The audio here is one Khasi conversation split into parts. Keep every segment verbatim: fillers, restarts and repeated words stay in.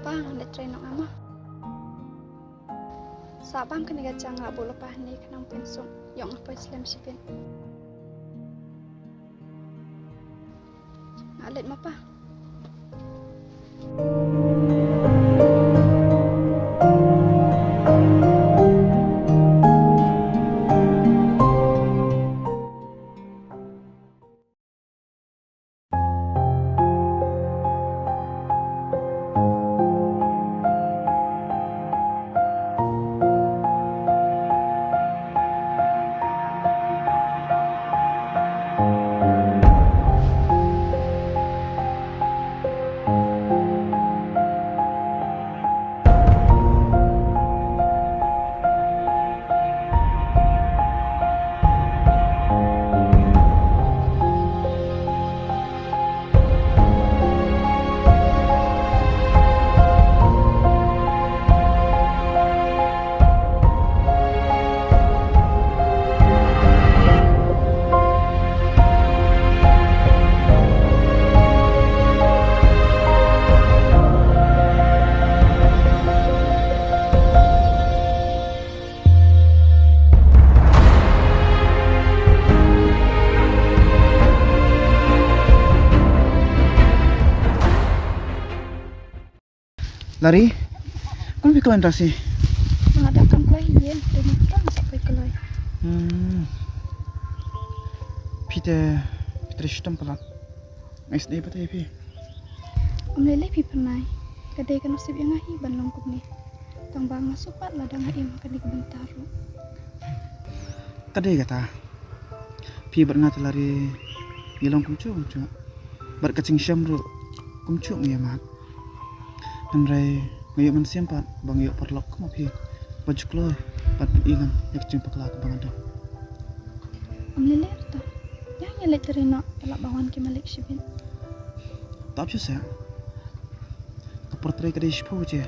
Pa, ngan leit trei noh nga mo. Sa bam kane ka jaka nga buh lypa hangne khnang phin suk ïoh nga poi slem shibit. Nga leit mo pa. Lari, kumno phi kloi mynta shi? Nga dang kam kloi hi ïa, dei na tang sa poi kloi. Hmm. Phi te, phi trei shitom palat. Nga isynei pat ïa phi. Ym lei lei phi Pyrnai. Ka dei ka nusip ïa nga hi ban long kumne. Tang ba nga suk pat lada nga im ha kane ka bynta ruh. Ka dei kata. Phi bad nga te Lari ngi long kumjuh kumjuh. Bad ka jingshem ruh kumjuh ngi ïa mad. Hynrei nga ïoh mynsiem pat ba nga ïoh paralok kum ma phi ba ju kloi bad pyni ïa nga ïa ka jingpakla kaba nga don. Ym lei lei ruh to. Ïa ngi leit trei noh, ïa la ba wan ki malik shibit. Tap shu seh. Ka por trei ka dei shiphew baje.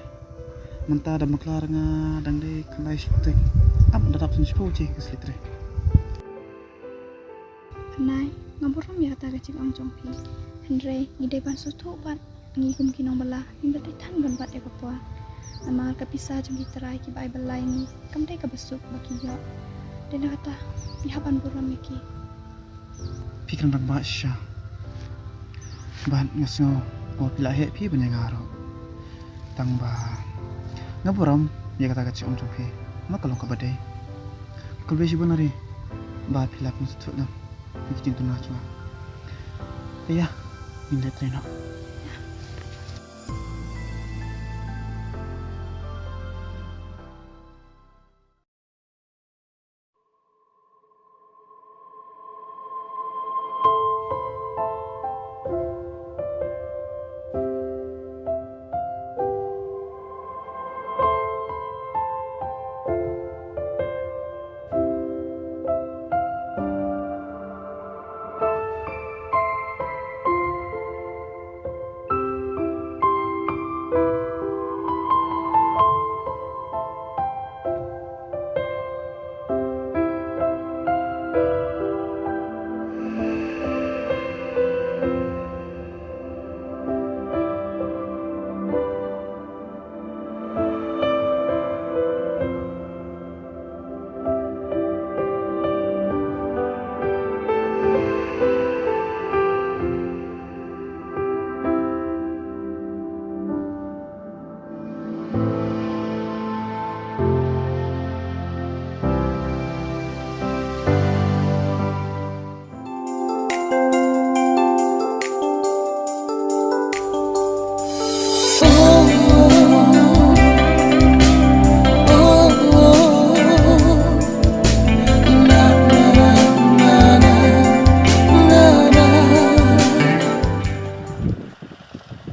Mynta da bakla nga dang dei khyndai shiteng. Ap da dap shiphew baje ka slit trei. Pyrnai, nga burom ïa kata ka jingong jong phi. Hynrei ngi dei ban sngewthuh pat, ngi kum ki nongbylla ngim dei than ban bat ïa ka por. Namar ka pisa jong ki trai kiba ai bylla ïa ngi kam dei kaba suk ba ki ïoh. Dei na kata ngi hap ban burom ïa ki. Phi kren rangbah shisha. Bad nga sngew ba phi la heh phi ban ïa nga ruh. Tang ba nga burom ïa kata ka jingong jong phi. Ma ka long kaba dei. Khublei shibun Lari ba phi la pynsngewthuh lem ïa ka jingtuna jong nga. Te ïa, ngin leit trei noh.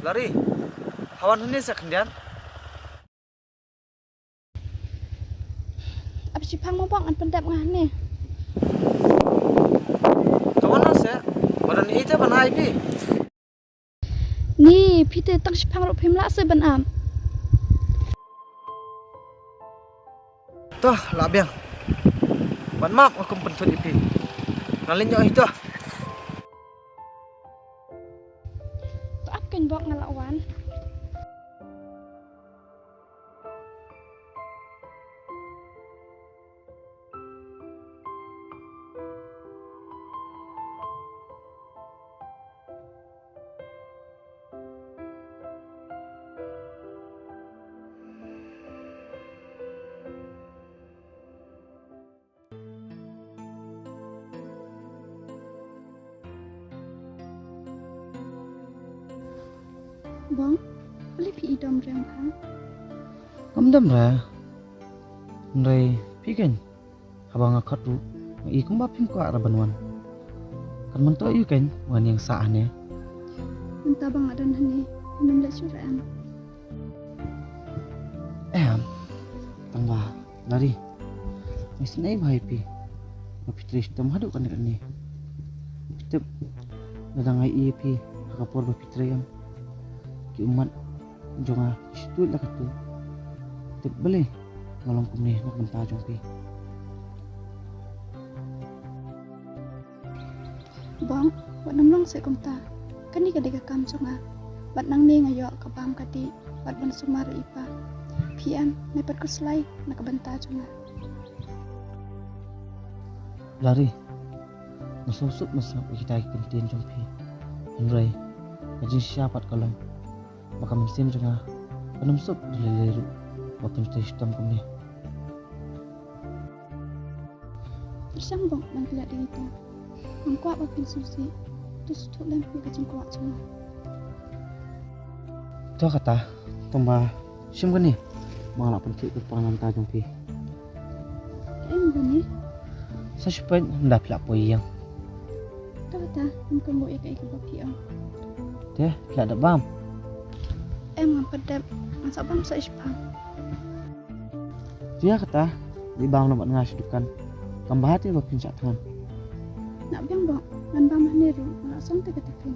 Lari, ha wan hangne sa khyndiat. Ap shiphang mo bok ngan pyndep nga hangne. Ka wan na se, badan ite ban ai phi. Ni, phi te tang shiphang ruh phim lah se ban ap. Toh, lah biang. Ban map nga kum pynthut ïa phi. Nga leit ïoh hi toh. To ap kein bok nga la wan. Bong, balei phi i dom reng bha? Ngam dom re. Hynrei phi keiñ, haba nga khot ruh nga i kumba phim kwah re ban wan. Kan mynta ïa keiñ ba ngan ïeng sah hangne. Mynta ba nga don hangne, phim leh shuh re em? Em, tang ba Lari, nga isynei bha ïa phi ba phi trei shitom haduh kane kane. Phi tip, lada nga ïohi ïa phi ha ka por ba phi trei em, ki ummat jong nga ki shu tuid la ka tuid. Tip balei nga long kumne na ka bynta jong phi. Bong, wat nym long seh kumta. Kane ka dei ka kam jong nga. Bad nangne nga ïoh ka bam ka dih bad ban sumar ïa i pa. Phi em, nai pat khuslai na ka bynta jong nga. Lari, nga sngewsuk mynsngew ïa kita ki kyntien jong phi. Hynrei ka jingshisha pat ka long ba ka mynsiem jong nga kan ym suk da lei lei ruh ba phin trei shitom kumne. Pyrshang bok ban klet ïa ita. Ngam kwah ba phin sngewsih. To sngewthuh lem ïa ka jingkwah jong nga. To kata, tang ba shim kane ba nga lah pynthiah ka por na ka bynta jong phi. Kaei mo kane? Sa shu peit ynda phi lah poi ïing. To kata, ngam kynmaw ïa kaei kaba phi ong. Te phi lah dep bam? Em, ngam pat dep. Ngan sa bam sa shu bam. Te ïa kata, leit bam noh bad nga sha dukan. Kam bha te ba phin shah thngan? Nah biang bok, ngan bam hangne ruh, nga la song te ka tiffin.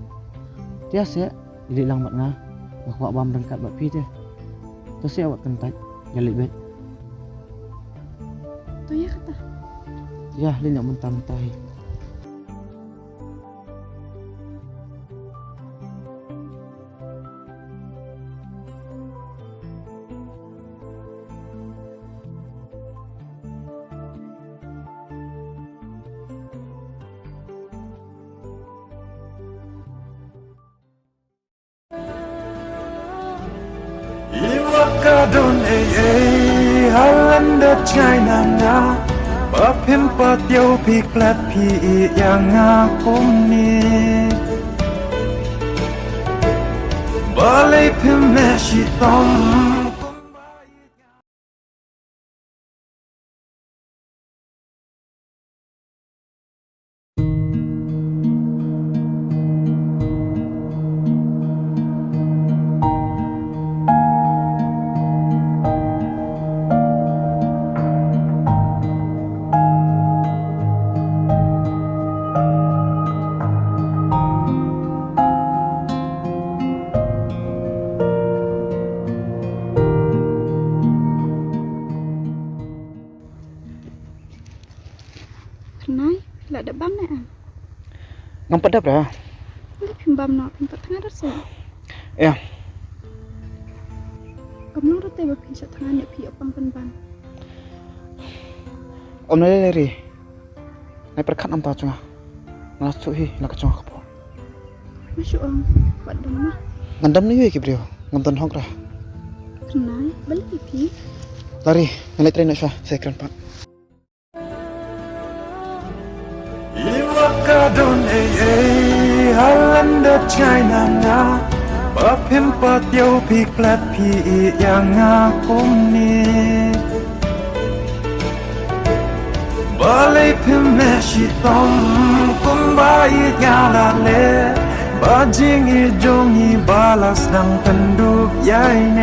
Te ïa seh, leit lang bad nga. Nga kwah bam ryngkat bad phi te. To seh, wat kyntait, ïa leit beit. To ïa kata. Ïa leit noh mynta mynta hi. Iwa ka don ei ei ha lyndet China nga. Ba phim pat ïoh phi klet phi ïa nga kumne. Balei phim leh shitom. Khynnai, phi la dep bam ne em? Ngam pat dep re. Balei phim bam noh, phim pat thngan re se? Ïa. Kam long re te ba phin shah thngan ïa phi ïa u pang pynban. Ym lei lei re. Nai pyrkhat namar jong nga. Nga la shu hi la ka jong ka por. Nga shu ong, wat dom ma. Ngan dom ne ïa ki briew, ngam don hok re. Khynnai, balei phi? Lari, ngan leit trei noh shuwa, sa kren pat. Iwa ka don ei ei ha lyndet China nga. Ba phim pat ïoh phi klet phi ïa nga kumne. Balei phim leh shitom kumba ïeit nga la leh. Ba jingïeit jong ngi ba la sdang pynduh ïa ngi.